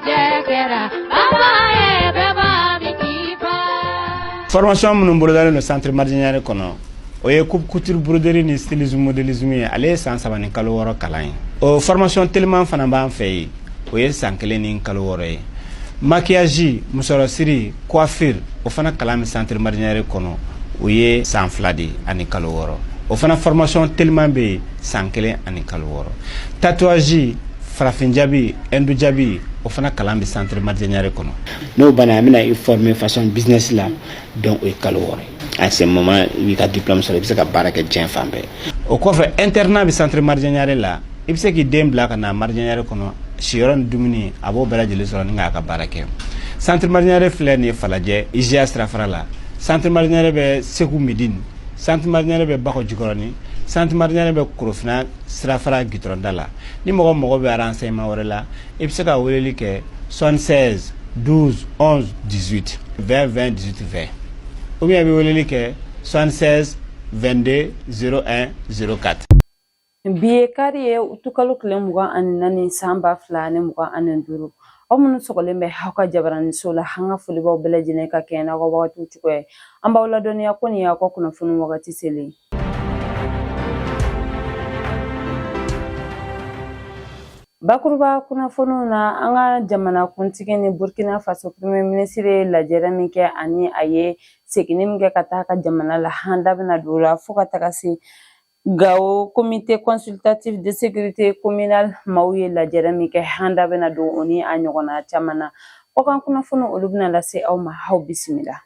garijɛ kɛra baba ye bɛɛ b'a min k'i fa. Formation minnu bolodalen don centre Madidié Niaré kɔnɔ, o ye coupe couture, broderie ni stylisme, modélisme ye. Ale ye san 3 ni kalo 6 kalan ye. O formation teliman fana b'an fɛ yen, o ye san 1 ni kalo 6 ye. Maquillage, musɔrɔsiri, coiffure, o fana kalan bɛ centre Madidié Niaré kɔnɔ, o ye san 2 de ani kalo 6. O fana formation teliman bɛ yen, san 1 ani kalo 6. Tatouage, farafin jabi, hindu jabi, o fana kalan bɛ centre Madidié Niaré kɔnɔ. N'o banna, an bɛna i former façon business la. Donc o ye kalo 6 ye. À ce moment, i b'i ka diplôme sɔrɔ, i bɛ se ka baara kɛ diɲɛ fan bɛɛ. O kɔfɛ, internat bɛ centre Madidié Niaré la. I bɛ se k'i den bila ka na Madidié Niaré kɔnɔ, siyɔrɔ ni dumuni, a b'o bɛɛ lajɛlen sɔrɔ ni k'a ka baara kɛ. Centre Madidié Niaré filɛ nin ye Falajɛ, IGA sirafara la. Centre Madidié Niaré bɛ Segu Midine. Centre Madidié Niaré bɛ Bakɔ Jikɔrɔni. Centre Madidié Niaré bɛ Korofina sirafara gitɔrɔnda la. Ni mɔgɔ mago bɛ renseignement wɛrɛ la, i bɛ se ka weleli kɛ 76 12 11 18 20 20 18 20, ou bien i bɛ weleli kɛ 76 22 01 04. Bi ye kari ye, utukalo tile 24, san 2025. Aw minnu sɔgɔlen bɛ aw ka jabaraniso la, an ka foli b'aw bɛɛ lajɛlen ka kɛɲɛ n'aw ka wagatiw cogoya ye. An b'aw ladɔnniya ko nin y'aw ka kunnafoni wagati selen. Bakuruba kunnafoniw na, an ka jamanakuntigi ni Burkina Faso premier ministre ye lajɛrɛ min kɛ ani a ye seginni min kɛ ka taa ka jamana la, an da bɛna don o la, fo ka taga se Gawo comité consultatif de sécurité communale maaw ye lajɛrɛ min kɛ, an da bɛna don o ni a ɲɔgɔnna caman na. Kɔkan kunnafoni, olu bɛna lase aw ma. Aw bisimila.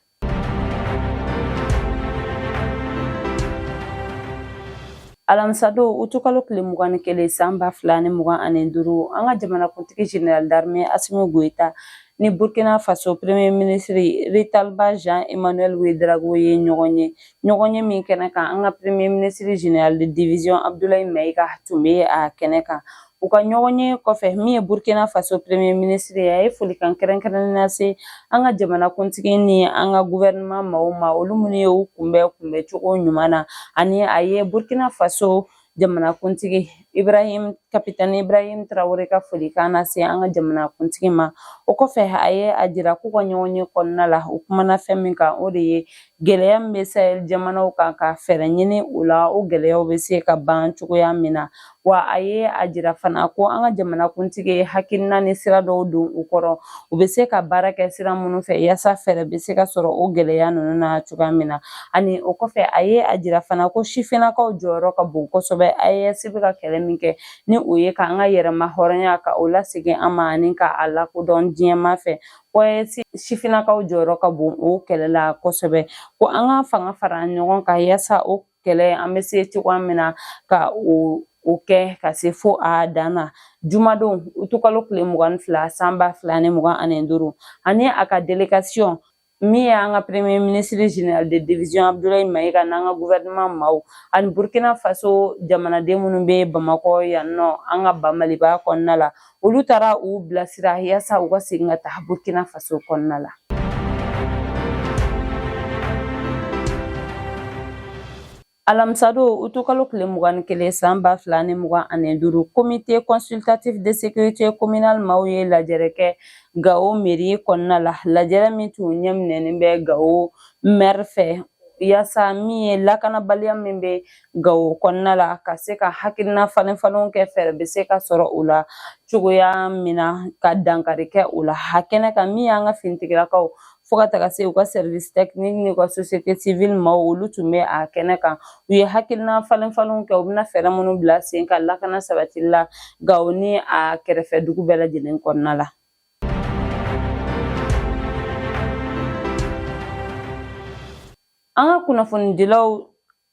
Alamisadon, utukalo tile 21, san 2025, an ka jamanakuntigi général d'armée Assimi Goïta ni Burkina Faso premier ministre Rimtalba Jean Emmanuel Ouédraogo ye ɲɔgɔn ye. Ɲɔgɔn ye min kɛnɛ kan, an ka premier ministre général de division Abdoulaye Maïga tun bɛ a kɛnɛ kan. U ka ɲɔgɔn ye kɔfɛ, min ye Burkina Faso premier ministre ye, a ye folikan kɛrɛnkɛrɛnnen lase an ka jamanakuntigi ni an ka gouvernement maaw ma, olu minnu ye u kunbɛn kunbɛncogo ɲuman na. Ani a ye Burkina Faso jamanakuntigi Ibrahim, capitaine Ibrahim Traoré ka folikan lase an ka jamanakuntigi ma. O kɔfɛ, a ye a jira k'u ka ɲɔgɔn ye kɔnɔna la, u kumana fɛn min kan, o de ye gɛlɛya min bɛ Sahel jamanaw kan, ka fɛɛrɛ ɲini o la, o gɛlɛyaw bɛ se ka ban cogoya min na. Wa a ye a jira fana ko an ka jamanakuntigi ye hakilina ni sira dɔw don u kɔrɔ, u bɛ se ka baara kɛ sira minnu fɛ, yaasa fɛɛrɛ bɛ se ka sɔrɔ o gɛlɛya ninnu na cogoya min na. Ani o kɔfɛ, a ye a jira fana ko sifinnakaw jɔyɔrɔ ka bon kosɛbɛ AES bɛ ka kɛlɛ min kɛ, ni o ye k'an ka yɛrɛma hɔrɔnya ka o lasegin an ma ani ka a lakodɔn diɲɛmaa fɛ, ko AES sifinnakaw jɔyɔrɔ ka bon o kɛlɛ la kosɛbɛ, ko an ka fanga fara ɲɔgɔn kan yaasa o kɛlɛ an bɛ se cogoya min na ka o kɛ ka se fo a dan na. Jumadon, utukalo tile 22, san 2025, ani a ka délégation min ye an ka premier ministre général de division Abdoulaye Maïga n'an ka gouvernement maaw ani Burkina Faso jamanaden minnu bɛ Bamakɔ yan nɔ, an ka ba Maliba kɔnɔna la, olu taara u bilasira yaasa u ka segin ka taa Burkina Faso kɔnɔna la. Alamisadon, utukalo tile 21, san 2025, comité consultatif de sécurité communale maaw ye lajɛrɛ kɛ Gawo mairie kɔnɔna la. Lajɛrɛ min tun ɲɛminɛnen bɛ Gawo maire fɛ, yaasa min ye lakanabaliya min bɛ Gawo kɔnɔna la, ka se ka hakilina falen falenw kɛ, fɛɛrɛ bɛ se ka sɔrɔ o la cogoya min na, ka dankari kɛ o la. A kɛnɛ kan, min y'an ka finitigilakaw, fo ka taga se u ka service technique ni u ka société civile maaw, olu tun bɛ a kɛnɛ kan. U ye hakilina falen falenw kɛ, u bɛna fɛɛrɛ minnu bila sen kan lakana sabatili la Gawo ni a kɛrɛfɛ dugu bɛɛ lajɛlen kɔnɔna la. An ka kunnafonidilaw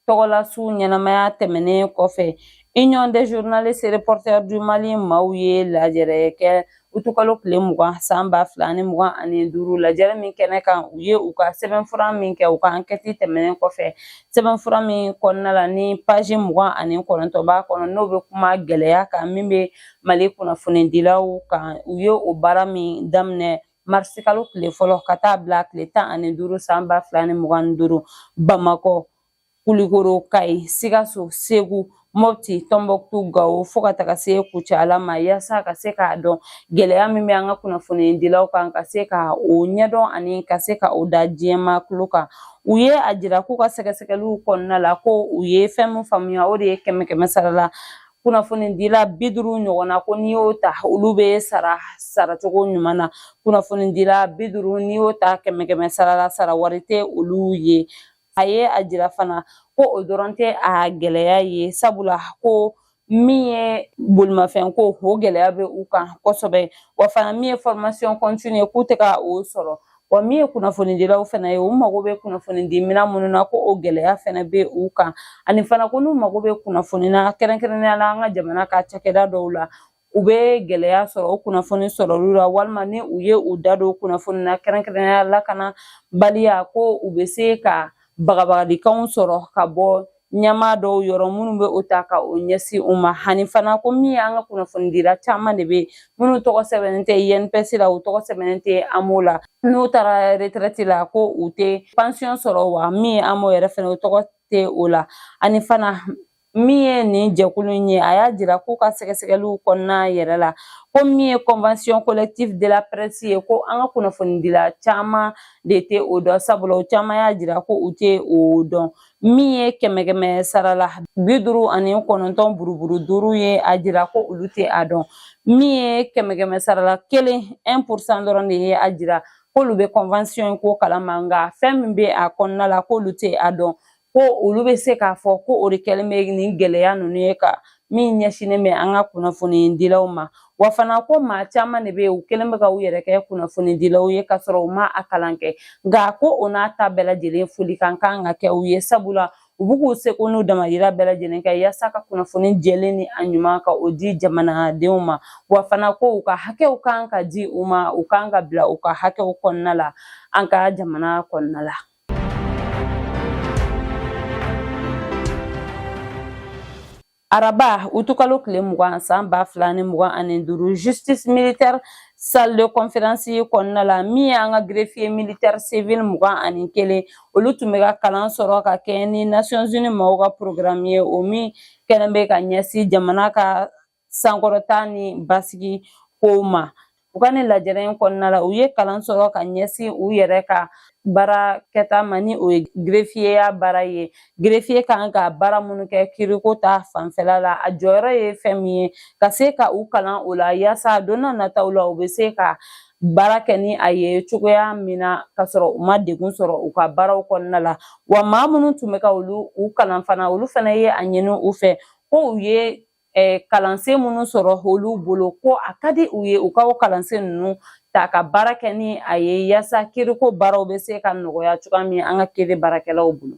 tɔgɔla su ɲɛnamaya tɛmɛnen kɔfɛ, Union des journalistes reporters du Mali maaw ye lajɛrɛ kɛ utukalo tile 20, san 2025. Lajɛrɛ min kɛnɛ kan, u ye u ka sɛbɛnfura min kɛ u ka ankɛti tɛmɛnen kɔfɛ, sɛbɛnfura min kɔnɔna la ni page 29 b'a kɔnɔ, n'o bɛ kuma gɛlɛya kan min bɛ Mali kunnafonidilaw kan. U ye o baara min daminɛ marisikalo tile fɔlɔ ka taa bila tile 15, san 2025, Bamakɔ, Kulikoro, Kayi, Sikaso, Segu, Mopti, Tɔnbɔkutu, Gawo fo ka taga se Kucala ma yaasa ka se k'a dɔn gɛlɛya min bɛ an ka kunnafonidilaw kan ka se ka o ɲɛdɔn ani ka se ka o da diɲɛmaa tulo kan. U ye a jira k'u ka sɛgɛsɛgɛliw kɔnɔna la ko u ye fɛn min faamuya, o de ye 100 100 sara la kunnafonidila 50 ɲɔgɔnna, ko n'i y'o ta olu bɛ sara saracogo ɲuman na. Kunnafonidila 50 n'i y'o ta 100 100 sara la, sara wari tɛ olu ye. A ye a jira fana ko o dɔrɔn tɛ a gɛlɛya ye, sabula ko min ye bolimafɛn ko, o gɛlɛya bɛ u kan kosɛbɛ. Wa fana min ye formation continue ye, k'u tɛ ka o sɔrɔ. Wa min ye kunnafonidilaw fana ye, u mago bɛ kunnafonidi minɛn minnu na, ko o gɛlɛya fana bɛ u kan. Ani fana ko n'u mago bɛ kunnafoni na, kɛrɛnkɛrɛnnenya la an ka jamana ka cakɛda dɔw la, u bɛ gɛlɛya sɔrɔ o kunnafoni sɔrɔli la, walima ni u ye u da don kunnafoni na, kɛrɛnkɛrɛnnenya lakanabaliya, ko u bɛ se ka bagabagalikanw sɔrɔ ka bɔ ɲɛmaa dɔw yɔrɔ minnu bɛ o ta ka o ɲɛsin u ma. Ani fana ko min ye an ka kunnafonidila caman de bɛ minnu tɔgɔ sɛbɛnnen tɛ INPS la, u tɔgɔ sɛbɛnnen tɛ AMO la, n'u taara retraite la ko u tɛ pension sɔrɔ, wa min ye AMO yɛrɛ fana, o tɔgɔ tɛ o la. Ani fana min ye nin jɛkulu in ye, a y'a jira k'u ka sɛgɛsɛgɛliw kɔnɔna yɛrɛ la ko min ye convention collective de la presse ye, ko an ka kunnafonidila caman de tɛ o dɔn, sabula o caman y'a jira ko u tɛ o dɔn. Min ye 100 100 sara la 59 buruburu 5 ye a jira ko olu tɛ a dɔn. Min ye 100 100 sara la 1, 1% dɔrɔn de ye a jira k'olu bɛ convention ko kalama, nka fɛn min bɛ a kɔnɔna la k'olu tɛ a dɔn. Ko olu bɛ se k'a fɔ ko o de kɛlen bɛ nin gɛlɛya ninnu ye ka min ɲɛsinnen bɛ an ka kunnafonidilaw ma. Wa fana ko maa caman de bɛ yen, u kɛlen bɛ ka u yɛrɛ kɛ kunnafonidilaw ye k'a sɔrɔ u ma a kalan kɛ, nka ko o n'a ta bɛɛ lajɛlen folikan kan ka kɛ u ye, sabula u b'u k'u seko n'u damayira bɛɛ lajɛlen kɛ yaasa ka kunnafoni jɛlen ni a ɲuman ka o di jamanadenw ma. Wa fana ko u ka hakɛw kan ka di u ma, u kan ka bila u ka hakɛw kɔnɔna la an ka jamana kɔnɔna la. Araba utukalo tile 20 san 2025, justice militaire salle de conférence kɔnɔna la, min ye an ka greffier militaire civil 21, olu tun bɛ ka kalan sɔrɔ ka kɛ ni Nations Unies maaw ka programme ye, o min kɛlen bɛ ka ɲɛsin jamana ka sankɔrɔta ni basigi kow ma. U ka nin lajɛrɛ in kɔnɔna la, u ye kalan sɔrɔ ka ɲɛsin u yɛrɛ ka baara kɛta ma, ni o ye greffierya baara ye. Greffier kan ka baara minnu kɛ kiriko ta fanfɛla la, a jɔyɔrɔ ye fɛn min ye, ka se ka u kalan o la yaasa don n'a nataw la u bɛ se ka baara kɛ ni a ye cogoya min na ka sɔrɔ u ma degun sɔrɔ u ka baaraw kɔnɔna la. Wa maa minnu tun bɛ ka olu u kalan fana, olu fana ye a ɲini u fɛ ko u ye kalansen minnu sɔrɔ olu bolo, ko a ka di u ye u ka o kalansen ninnu ta ka baara kɛ ni a ye yaasa kiriko baaraw bɛ se ka nɔgɔya cogoya min an ka kiri baarakɛlaw bolo.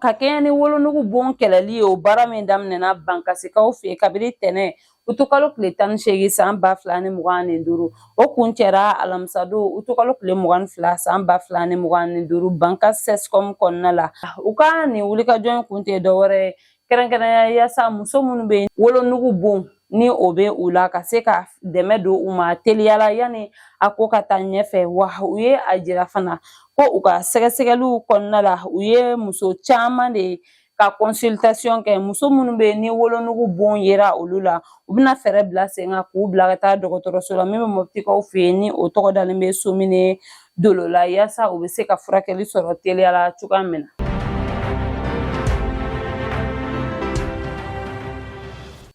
Ka kɛɲɛ ni wolonugu bon kɛlɛli ye, o baara min daminɛna Bankasikaw fɛ kabini tɛnɛ utukalo tile 18 san 2025, o kuncɛra alamisadon utukalo tile 22 san 2025 Bankas CSCOM kɔnɔna la. U ka nin wulikajɔ in kun tɛ dɔwɛrɛ ye, kɛrɛnkɛrɛnnenya yaasa muso minnu bɛ wolonugu bon ni o bɛ u la, ka se ka dɛmɛ don u ma teliya la yanni a ko ka taa ɲɛfɛ. Wa u ye a jira fana ko u ka sɛgɛsɛgɛliw kɔnɔna la, u ye muso caman de ka consultation kɛ, muso minnu bɛ ni wolonugu bon yera olu la, u bɛna fɛɛrɛ bila sen kan k'u bila ka taa dɔgɔtɔrɔso la min bɛ Mɔptikaw fɛ yen, ni o tɔgɔ dalen bɛ Somine Dolo la, yaasa u bɛ se ka furakɛli sɔrɔ teliya la cogoya min na.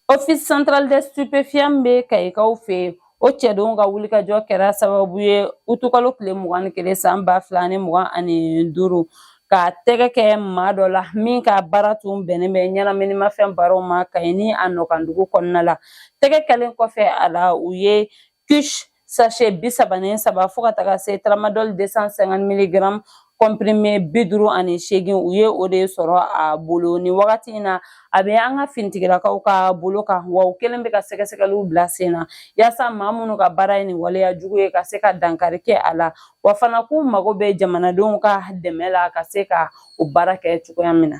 Office central des stupéfiants bɛ Kayikaw fɛ yen, o cɛdenw ka wulikajɔ kɛra sababu ye utukalo tile 21 san 2025 ka tɛgɛ kɛ maa dɔ la min ka baara tun bɛnnen bɛ ɲɛnaminimafɛn baaraw ma Kayi ni a nɔkandugu kɔnɔna la. Tɛgɛ kɛlen kɔfɛ a la, u ye kush sachet 33 fo ka taga se tramadol 250 milligram comprimé 58, u ye o de sɔrɔ a bolo. Nin wagati in na, a bɛ an ka finitigilakaw ka bolo kan, wa u kɛlen bɛ ka sɛgɛsɛgɛliw bila sen na yaasa maa minnu ka baara ye nin waleya jugu ye ka se ka dankari kɛ a la. Wa fana k'u mago bɛ jamanadenw ka dɛmɛ la ka se ka o baara kɛ cogoya min na.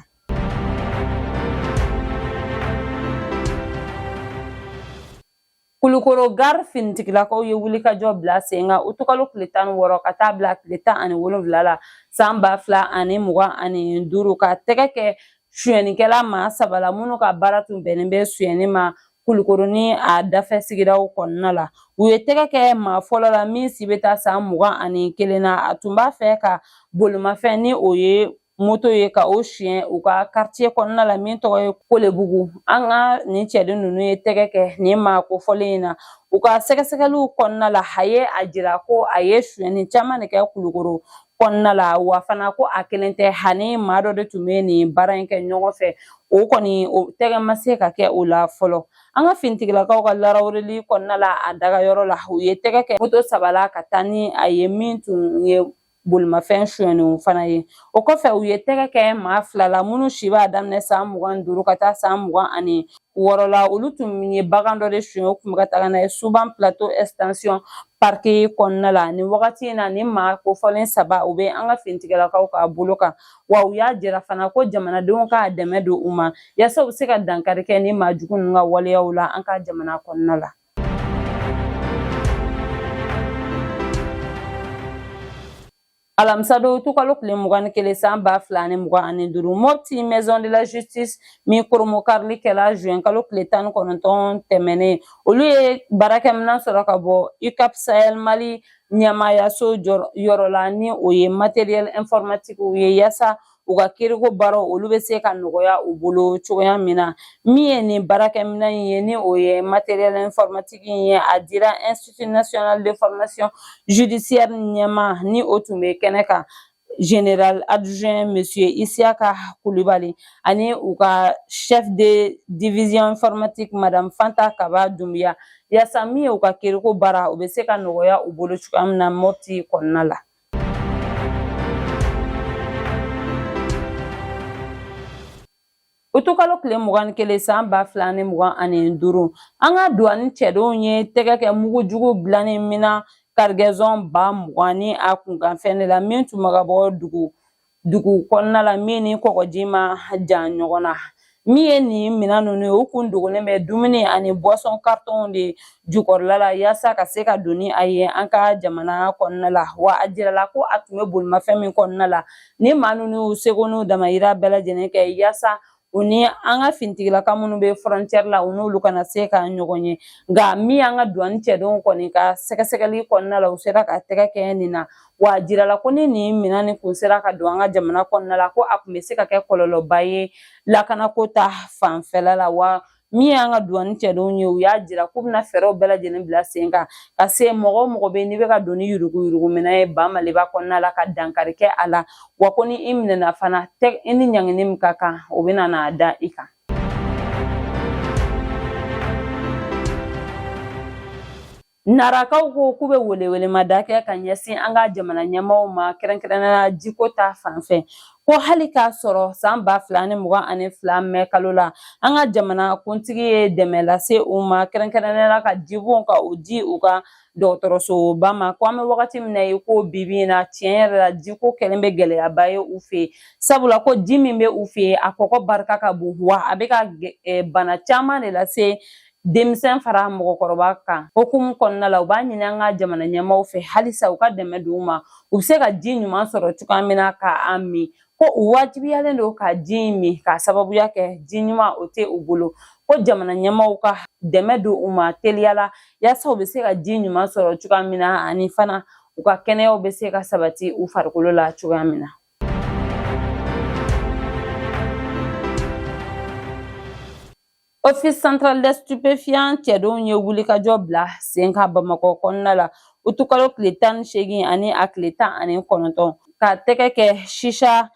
Kulukoro gare finitigilakaw ye wulikajɔ bila sen kan utukalo tile 16 ka taa bila tile 17 la san 2025, ka tɛgɛ kɛ sonyɛnikɛla maa saba la minnu ka baara tun bɛnnen bɛ sonyɛni ma Kulukoro ni a dafɛ sigidaw kɔnɔna la. U ye tɛgɛ kɛ maa fɔlɔ la min si bɛ taa san 21 na. A tun b'a fɛ ka bolimafɛn, ni o ye moto ye, ka o suɲɛ u ka quartier kɔnɔna la min tɔgɔ ye Kolebugu. An ka nin cɛden ninnu ye tɛgɛ kɛ nin maa kofɔlen in na. U ka sɛgɛsɛgɛliw kɔnɔna la, a ye a jira ko a ye sonyɛni caman de kɛ Kulukoro kɔnɔna la, wa fana ko a kelen tɛ, ani maa dɔ de tun bɛ nin baara in kɛ ɲɔgɔn fɛ. O kɔni, o tɛgɛ ma se ka kɛ o la fɔlɔ. An ka finitigilakaw ka larawurili kɔnɔna la, a dagayɔrɔ la, u ye tɛgɛ kɛ moto saba la ka taa ni a ye min tun ye bolimafɛn sonyɛnenw fana ye. O kɔfɛ, u ye tɛgɛ kɛ maa fila la minnu si b'a daminɛ san 25 ka taa san 26 la. Olu tun ye bagan dɔ de suɲɛ, u tun bɛ ka taga n'a ye Suban Plateau Extension Parc kɔnɔna la. Nin wagati in na, nin maa kofɔlen saba, u bɛ an ka finitigilakaw ka bolo kan, wa u y'a jira fana ko jamanadenw ka dɛmɛ don u ma yaasa u bɛ se ka dankari kɛ ni maa jugu ninnu ka waleyaw la an ka jamana kɔnɔna la. Alamisadon utukalo tile 21 san 2025, Mopti Maison de la Justice min koromokarili kɛla juin kalo tile 19 tɛmɛnen, olu ye baarakɛminɛn sɔrɔ ka bɔ UCAP Sahel Mali ɲɛmaayaso yɔrɔ la, ni o ye matériel informatique ye, yaasa u ka kiriko baaraw olu bɛ se ka nɔgɔya u bolo cogoya min na. Min ye nin baarakɛminɛn in ye, ni o ye matériel informatique in ye, a dira Institut national de formation judiciaire ɲɛmaa, ni o tun bɛ kɛnɛ kan, général adjoint monsieur Isiaka Kulibali, ani u ka chef de division informatique madame Fanta Kaba Dumbuya, yaasa min ye u ka kiriko baara, u bɛ se ka nɔgɔya u bolo cogoya min na Mopti kɔnɔna la. Utukalo tile 21 san 2025, an ka duwani cɛdenw ye tɛgɛ kɛ mugujugu dilanni minan cargaison 20,000 ni a kunkanfɛn de la min tun bɛ ka bɔ dugu kɔnɔna la min ni kɔgɔji ma jan ɲɔgɔn na. Min ye nin minɛn ninnu ye, u kun dogolen bɛ dumuni ani boisson carton de jukɔrɔla la yaasa ka se ka don ni a ye an ka jamana kɔnɔna la. Wa a jirala ko a tun bɛ bolimafɛn min kɔnɔna la, ni maa ninnu y'u seko n'u damayira bɛɛ lajɛlen kɛ yaasa u ni an ka finitigilaka minnu bɛ frontière la, u n'olu kana se ka ɲɔgɔn ye. Nka min y'an ka duwani cɛdenw kɔni ka sɛgɛsɛgɛli kɔnɔna la, u sera ka tɛgɛ kɛ nin na. Wa a jirala ko ni nin minɛn nin kun sera ka don an ka jamana kɔnɔna la, ko a kun bɛ se ka kɛ kɔlɔlɔba ye lakanako ta fanfɛla la. Wa min y'an ka duwani cɛdenw ye, u y'a jira k'u bɛna fɛɛrɛw bɛɛ lajɛlen bila sen kan ka se mɔgɔ o mɔgɔ bɛ n'i bɛ ka don ni yuruguyurugu minɛn ye ba Maliba kɔnɔna la, ka dankari kɛ a la. Wa ko ni i minɛna fana, i ni ɲangini min ka kan, o bɛna n'a da i kan. Narakaw ko k'u bɛ welewelemada kɛ ka ɲɛsin an ka jamana ɲɛmaaw ma, kɛrɛnkɛrɛnnenya jiko ta fan fɛ, ko hali k'a sɔrɔ san 2022 mɛ kalo la, an ka jamana kuntigi ye dɛmɛ lase u ma, kɛrɛnkɛrɛnnenya la ka jibon ka o di u ka dɔgɔtɔrɔsoba ma, ko an bɛ wagati min na i ko bi bi in na, tiɲɛ yɛrɛ la, jiko kɛlen bɛ gɛlɛyaba ye u fɛ yen, sabula ko ji min bɛ u fɛ yen, a kɔgɔ barika ka bon, wa a bɛ ka bana caman de lase denmisɛn fara mɔgɔkɔrɔba kan. Hukumu kɔnɔna la, u b'a ɲini an ka jamana ɲɛmaaw fɛ halisa u ka dɛmɛ don u ma, u bɛ se ka ji ɲuman sɔrɔ cogoya min na k'a min, ko u wajibiyalen don ka ji in min k'a sababuya kɛ ji ɲuman o tɛ u bolo, ko jamana ɲɛmaaw ka dɛmɛ don u ma teliya la yaasa u bɛ se ka ji ɲuman sɔrɔ cogoya min na, ani fana u ka kɛnɛyaw bɛ se ka sabati u farikolo la cogoya min na. Office central des stupéfiants cɛdenw ye wulikajɔ bila sen kan Bamakɔ kɔnɔna la utukalo tile 18 ani a tile 19, ka tɛgɛ kɛ shisha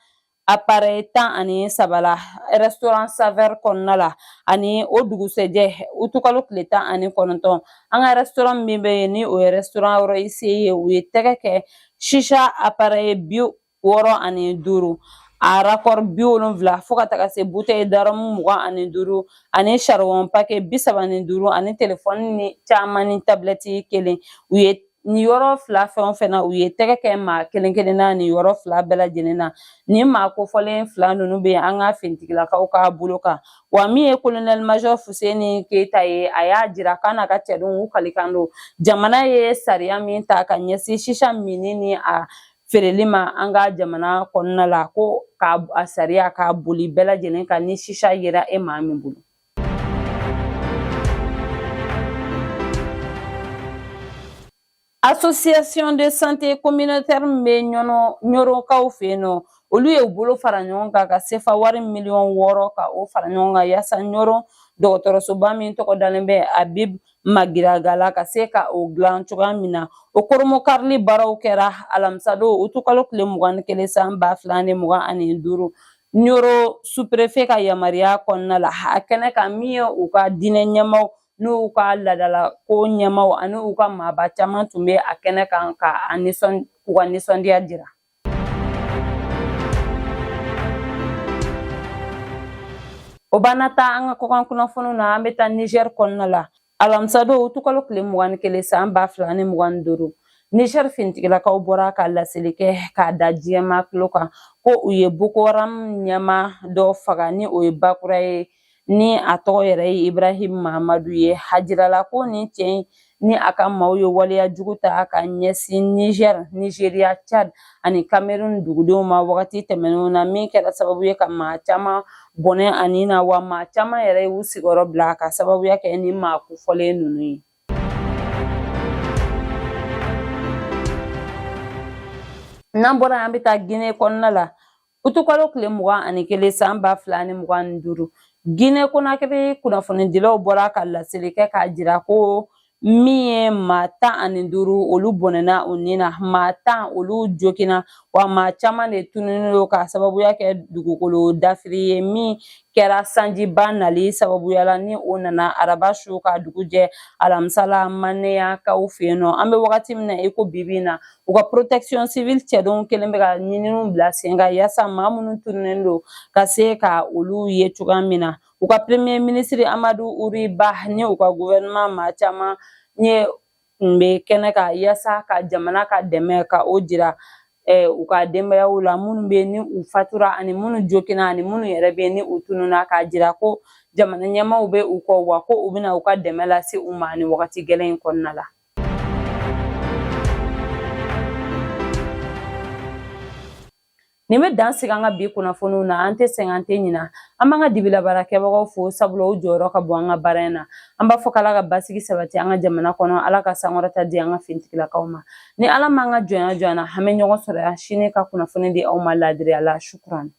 appareil 13 la restaurant Saveur kɔnɔna la. Ani o dugusɛjɛ utukalo tile 19, an ka restaurant min bɛ yen, ni o ye restaurant Royce ye, u ye tɛgɛ kɛ shisha appareil 65, a raccord 70, fo ka taga se bouteille d'arôme 25 ani charbon paquet 35 ani telefɔni ni caman ni tablette kelen. U ye Nin yɔrɔ fila fɛn o fɛn na, u ye tɛgɛ kɛ maa kelen kelen na. Nin yɔrɔ fila bɛɛ lajɛlen na, nin maa kofɔlen fila ninnu bɛ an ka finitigilakaw ka bolo kan. Wa min ye colonel major Fuseni Keyita ye, a y'a jira k'a n'a ka cɛdenw u kalikan don jamana ye sariya min ta ka ɲɛsin sisa minni ni a feereli ma an ka jamana kɔnɔna la, ko k'a a sariya k'a boli bɛɛ lajɛlen kan ni sisa yera e maa min bolo. Association de santé communautaire min bɛ Ɲɔrɔkaw fɛ yen nɔ, olu ye u bolo fara ɲɔgɔn kan ka sefa wari miliyɔn 6 ka o fara ɲɔgɔn kan yaasa Ɲɔrɔ dɔgɔtɔrɔsoba min tɔgɔ dalen bɛ Habib Magiraga la, ka se ka o dilan cogoya min na. O koromokarili baaraw kɛra alamisadon utukalo tile 21 san 2025, Ɲɔrɔ sous-préfet ka yamaruya kɔnɔna la. A kɛnɛ kan, min ye u ka diinɛ ɲɛmaaw n'u ka laadala ko ɲɛmaaw ani u ka maaba caman tun bɛ a kɛnɛ kan ka u ka nisɔndiya jira. O banna ta an ka kɔkan kunnafoniw na, an bɛ taa Niger kɔnɔna la. Alamisadon utukalo tile 21 san 2025, Niger finitigilakaw bɔra ka laseli kɛ k'a da diɲɛmaa tulo kan ko u ye Boko Haram ɲɛmaa dɔ faga, ni o ye Bakura ye, ni a tɔgɔ yɛrɛ ye Ibrahim Mahamadu ye. A jirala ko nin cɛ in ni a ka maaw ye waleya jugu ta ka ɲɛsin Niger, Nigeria, Chad ani Cameroun dugudenw ma wagati tɛmɛnenw na, min kɛra sababu ye ka maa caman bɔnɛ a ni na, wa maa caman yɛrɛ y'u sigiyɔrɔ bila ka sababuya kɛ ni maa kofɔlen ninnu ye. N'an bɔra, an bɛ taa Guinée kɔnɔna la. Utukalo tile 21 san 2025, Guinée Conakry kunnafonidilaw bɔra ka laseli kɛ k'a jira ko min ye maa 15, olu bɔnɛna u ni na, maa 10, olu joginna, wa maa caman de tununnen don k'a sababuya kɛ dugukolo dafiri ye min kɛra sanjiba nali sababuya la, ni o nana araba su ka dugu jɛ alamisa la Maneyakaw fɛ yen nɔ. An bɛ wagati min na i ko bi bi in na, u ka protection civile cɛdenw kelen bɛ ka ɲininiw bila sen kan yaasa maa minnu tununnen don ka se ka olu ye cogoya min na. U ka premier ministre Amadu Uri Ba ni u ka gouvernement maa caman ye tun bɛ kɛnɛ kan yaasa ka jamana ka dɛmɛ ka o jira u ka denbayaw la, minnu bɛ ni u fatura ani minnu joginna ani minnu yɛrɛ bɛ ni u tununna, k'a jira ko jamana ɲɛmaaw bɛ u kɔ, wa ko u bɛna u ka dɛmɛ lase u ma nin wagati gɛlɛn in kɔnɔna la. Nin bɛ dan sigi an ka bi kunnafoniw na. An tɛ sɛgɛn, an tɛ ɲina. An b'an ka dibilabaarakɛbagaw fo, sabula u jɔyɔrɔ ka bon an ka baara in na. An b'a fɔ k'Ala ka basigi sabati an ka jamana kɔnɔ, Ala ka sankɔrɔta di an ka finitigilakaw ma. Ni Ala m'an ka jɔnya jɔ an na, an bɛ ɲɔgɔn sɔrɔ yan sini ka kunnafoni di aw ma laadiriya la. Shukuran.